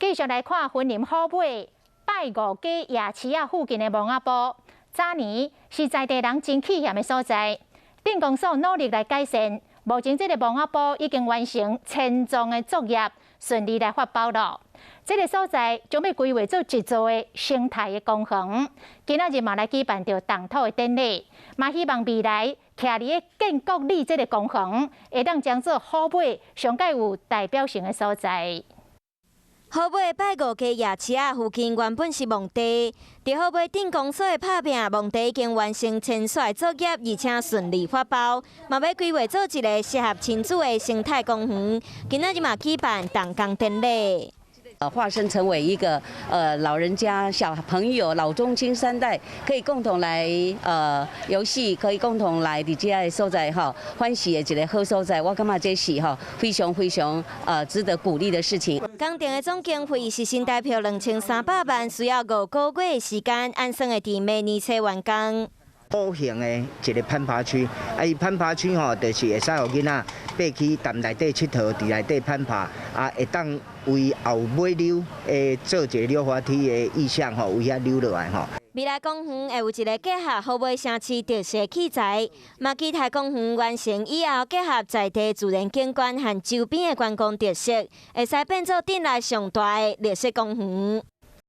繼續來看雲林虎尾拜五街夜市仔附近的墓仔埔，早年是在地人真氣嫌的所在。鎮公所努力來改善，目前這个墓仔埔已經完成遷葬的作業，順利來發包囉。這个所在將欲規劃做一座的生態的公園，今仔日嘛來舉辦著動土的典禮，嘛希望未來徛佇咧建國里這个公園，會當將做虎尾上蓋有代表性的所在。虎尾拜五街夜市仔附近原本是墓地，佇虎尾鎮公所的拍拚，墓地已經完成遷徙作業，而且順利發包，嘛欲規劃做一个適合親子的生態公園。今仔日嘛舉辦動工典禮。化身成為一個老人家、小朋友、老中青三代可以共同來遊戲，可以共同來佇這个所在吼歡喜的一个好所在。我感覺這是吼非常非常值得鼓勵的事情。工程的總經費是新台票2300萬，需要5個月的時間，按算會佇明年初完工。小型的一个攀爬區，啊，伊攀爬區吼，就是會使予囡仔爬去潭內底𨑨迌，佇內底攀爬，啊，會當為後尾溜，會做一个溜滑梯的意象吼，為遐溜落來吼。未來公園會有一个結合虎尾城市特色器材，嘛期待公園完成以後，結合在地自然景觀和周邊的觀光特色，會使變做鎮內上大的綠色公園。